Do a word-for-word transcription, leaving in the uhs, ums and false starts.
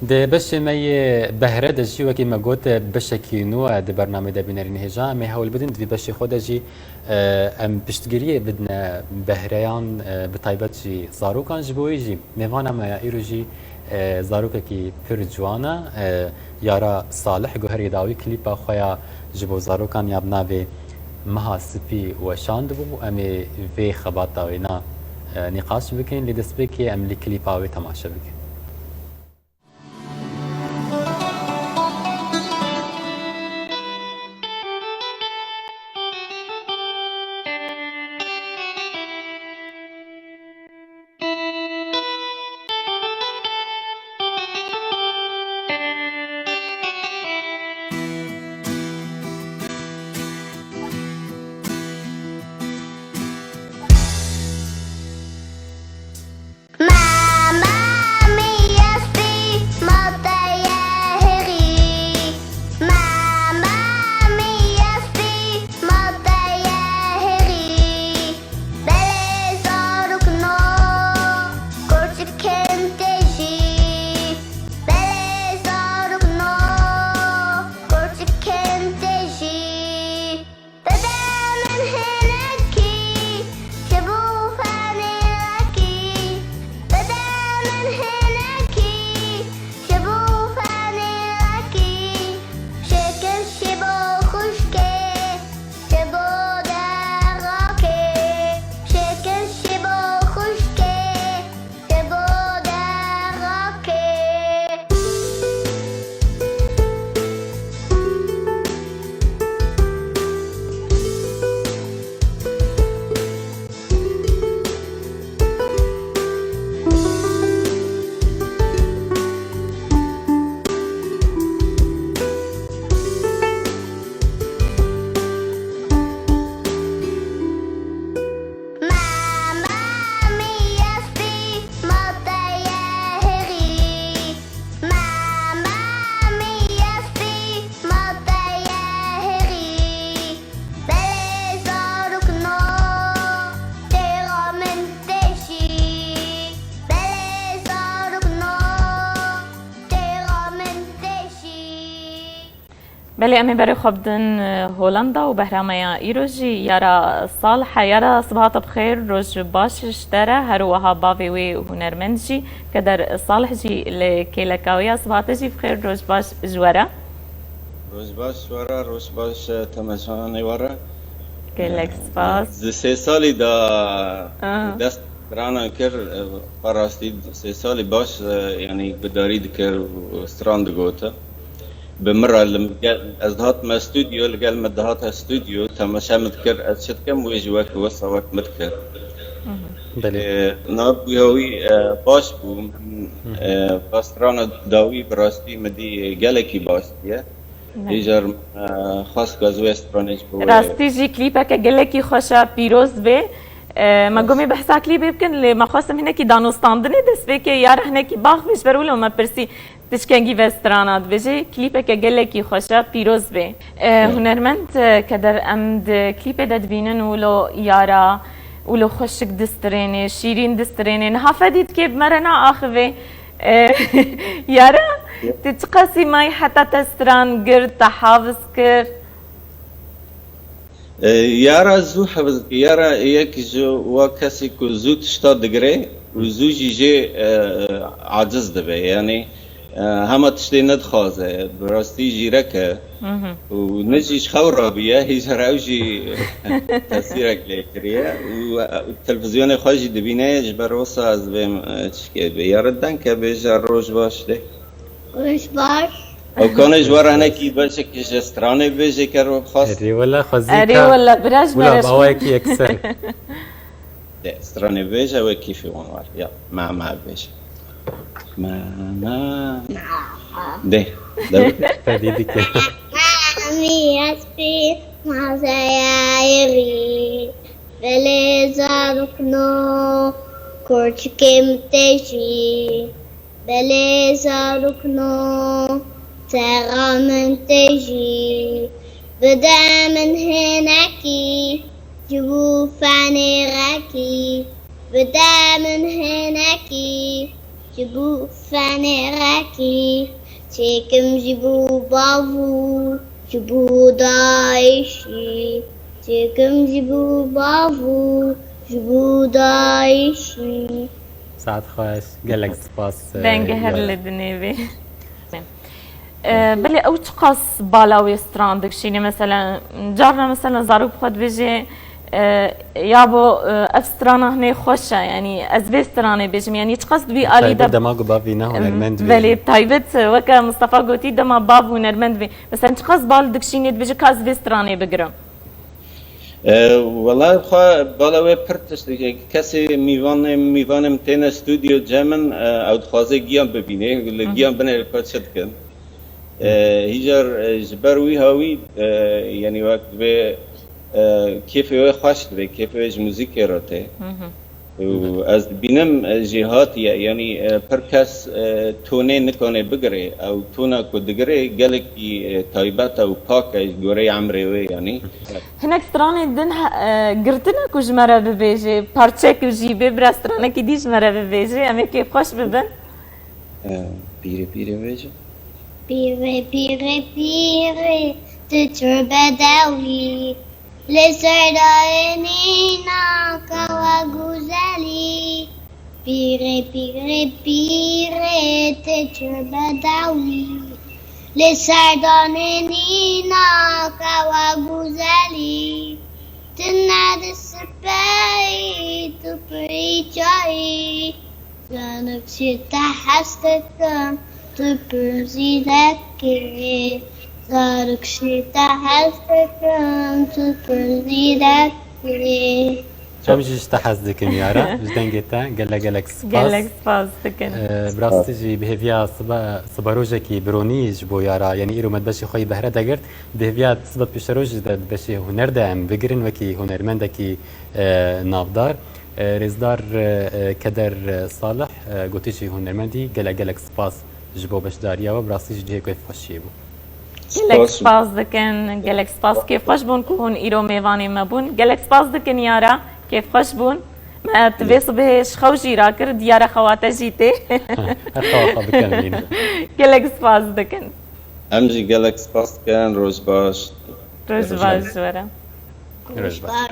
Di beşê me yê behre de jî, wekî me got, beşekî nû e di bernameyê de bînerîn hêja. Em ê hewl bidin di vî beşê xwe de jî, e, em piştgiriyê bidine behreyan, e, bi taybet jî zarokan. Ji bo wê jî mêvana me ya îro jî, e, zarokekî pir ciwan e. E, Yara Salih, guherî dawî klîpa xwe ya ji bo zarokan ya bi navê Meha Spî weşandibû. Em ê vê xebata wêna, e, nîqaş bikin. Lê destpêkê em li klîpa wê temaşe bikin. Mama mia spî, ma te ye herî. Mama mia spî, ma te ye herî. Belê zarokno, kurçikên te jî. Belê zarokno, kurçikên te jî. Bide min hinekî, ji bo fenêrekî. Bide min hinekî, ji bo fenêrekî. Şêkir ji bo xwişkê, ji bo derekê. Şêkir ji bo xwişkê, ji bo derekê. Mama mia spî, ma te ye herî. Mama mia spî, ma te ye herî. Belê zarokno, çêxa min te jî. Belê zarokno, çêxa min te jî. Belê, em ê berê xwe bidin, e, Holanda û behra me ya îro jî Yara Salih e. Yara, sibahata bi xêr, roj baş ji te re, her wiha bavê wê hunermend jî, Keder Salih jî li kêleka wê ya. Sibahate jî bi xêr, roj baş ji we re. Roj baş ji we re, roj baş, e, temaşevanê we re. Gelek spas. Di sê salî de dest strana kir, e, xwe rastî sê salî baş, e, yanî guhdarî dikir û stran digote. Bi min re li gel, ez dihatime stûdyo, li gel min dihate stûdyo, temaşe min dikir, ez çi dikim, wê jî wek wisa wek min dikir. Belê. E, na bûya wî, e, baş bû. E, va strana dawî bi rastî min dî gelekî baş diye. Belê. Îcar, e, xwest ku ez wê stranê ji bo wê. Rastî jî klîpeke gelekî xweş e, pîroz be. E, me gomê behsa klîpê bikin, lê me xwestim hinekî danûstandinê dest pê ke, Yara hinekî bax be, ji ber wilo me pirsî tişkengî ve strana dibêje. Klîpeke gelekî xweş e, pîroz be. E, hunermend, e, Keder, em di klîpê de dibînin wilo Yara, wilo xweşik distrênê, şîrîn distrênê. Niha fedî dikê bi me re naaxivê. E, Yara, tu çiqasî mayî heta te stran girt, te hafiz kir? E, Yara zû hefiz dike. Yara yek ji wa kesî ku zû tişta digire û zû jî jê, e, aciz dibe. Yanî, e, hema tiştê nedixwaze. Bi rastî jîrek e. Û ne jî ji xew rabûye, hîjar ew jî tesîrek lê kiriye. Û, e, televîzyonê xwe jî dibîne, ji ber wisa ez dibêm, e, çikê bê. Yara deng e, bêje roj baş dê. Roj baş. Ew kanê ji we re hinekî beşekî ji stranê bêje ker we bixwast. Erê wele xwezî Erê ka. Wele, biraz Wila, merez. Bawayekî yekser. De stranê bêje we kîfê wan war. Ya, me, me bêje. Me, me. De, de. Fedî dike. Mî ez pî mazeyayê rî. Belê zarokno, kurçikê min tê jî. Belê zarokno, çaxa min tê jî. Bide min hinekî, ji bo fenêrekî. Bide min hinekî, Ji bo fenerekî, çêkim ji bo bav û ji bo dayişî, çêkim ji bo bav û ji bo dayişî. Saet xweş, gelek spas. Dengê her li dinê bê. Ee, belê ew çiqas bala wê stran dikişîne, mesela carna mesela zarok bi xwe dibêje, e, ya bo, e, ev strana hinê xweş e, yanî ez vê stranê bêjim, yanî çiqas di wî alî de. Dema ku bav vî ne hunermend bî. Belê taybet, e, weke Mistefa gotî, dema bav hunermend bî. Mesela çiqas bal dikişîne dibêje ka ez vê stranê bigirim. E, Wela xwe bala wê pir tişt dike. Kesê mîvanê mîvanê min têne stûdyo cem min, e, ew dixwaze giyan bibîne. Li giyan binêre xwe çi dikin? E, Hîcar, e, ji ber wî hawî, e, yanî wek divê, e, kêfê wê xweş dibe, kêfê wê ji muzîkê re tê. Û ez dibînim, e, jêhatî ye, yanî, e, pir kes, e, tonê nikane bigire. Ew tona ku digire gelekî, e, taybet e û pak e ji goreyê emrê wê, yanî. Hinek stranên din he-, e, girtine ku ji me re bibêje, parçek jî bê, bira stranekî dî ji me re bibêje, em ê kêfxweş bibin. E, Pîrê pîrê wê jî. Pîrê pîrê pîrê, tu çi bedewî, lê ser dayê nîna kawa guzelî. Pîrê pîrê pîrê, tu çi bedewî, lê ser danê nîna kawa guzelî. Tu ne di sipeyî, tu pirî çayî. Zarok ji te hez dikim, tu pir zîrek î. Zarok ji te hez dikim, tu pir zîrek î. Em jî ji te hez dikin Yara, ji dengê te gelek gelek spas. Gelek spas dikin. Ee, Bi rastî jî bi hêviya siba, siba rojekî bironî ji bo Yara, yanî îro me di beşê xwe yî behre de girt, bi hêviya siba pêşerojê de di beşê huner de em bigirin wekî hunermendekî, e, navdar. E, Rêzdar, e, e, Keder, e, Salih, e, gotî jî hunermendî, gelek gelek spas ji bo beşdariya we, bi rastî jî cihê kêfxweşiyê bû. Gelek spas dikin, gelek spas, kêfxweş bûn ku hûn îro mêvanê me bûn. Gelek spas dikin Yara, kêfxweş bûn. Me tu vê sibê ji xew jî rakir, diyare xewa te jî tê. Her xewa xwe bikin mîna. Gelek spas dikin. Em jî gelek spas dikin, roj baş. Roj baş ji we re. Roj baş.